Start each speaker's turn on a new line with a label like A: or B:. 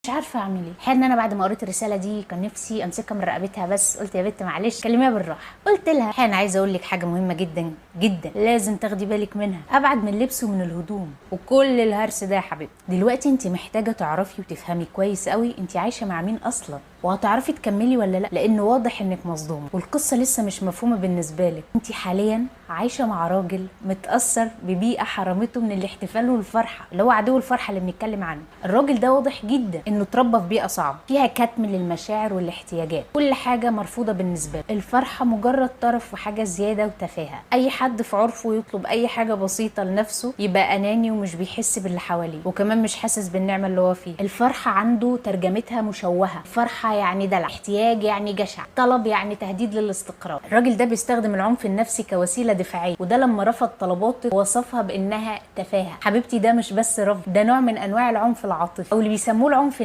A: مش عارفه اعمل ايه. الحقيقة ان انا بعد ما قريت الرسالة دي كان نفسي امسكها من رقبتها، بس قلت يا بنت معلش كلميها بالراحة. قلت لها الحقيقة انا عايزه اقول لك حاجة مهمة جدا جدا لازم تاخدي بالك منها، ابعد من اللبس ومن الهدوم وكل الهرس ده يا حبيبتي. دلوقتي انت محتاجه تعرفي وتفهمي كويس قوي انت عايشه مع مين اصلا، وهتعرفي تكملي ولا لا، لان واضح انك مصدومة والقصه لسه مش مفهومه بالنسبة لك. انت حاليا عايشه مع راجل متاثر ببيئه حرمته من الاحتفال والفرحه، اللي هو عدو الفرحة اللي بنتكلم عنه. الراجل ده واضح جدا انه اتربى في بيئة صعبة فيها كتم للمشاعر والاحتياجات، كل حاجة مرفوضة بالنسبة له، الفرحة مجرد طرف وحاجه زيادة وتفاهه. اي حد في عرفه يطلب اي حاجة بسيطة لنفسه يبقى اناني ومش بيحس باللي حواليه، وكمان مش حاسس بالنعمة اللي هو فيها. الفرحة عنده ترجمتها مشوهة، فرحه يعني دلع، احتياج يعني جشع، طلب يعني تهديد للاستقرار. الراجل ده بيستخدم العنف النفسي كوسيلة دفاعية، وده لما رفض طلباته وصفها بانها تفاهه. حبيبتي ده مش بس رفض، ده نوع من انواع العنف العاطفي او اللي بيسموه العنف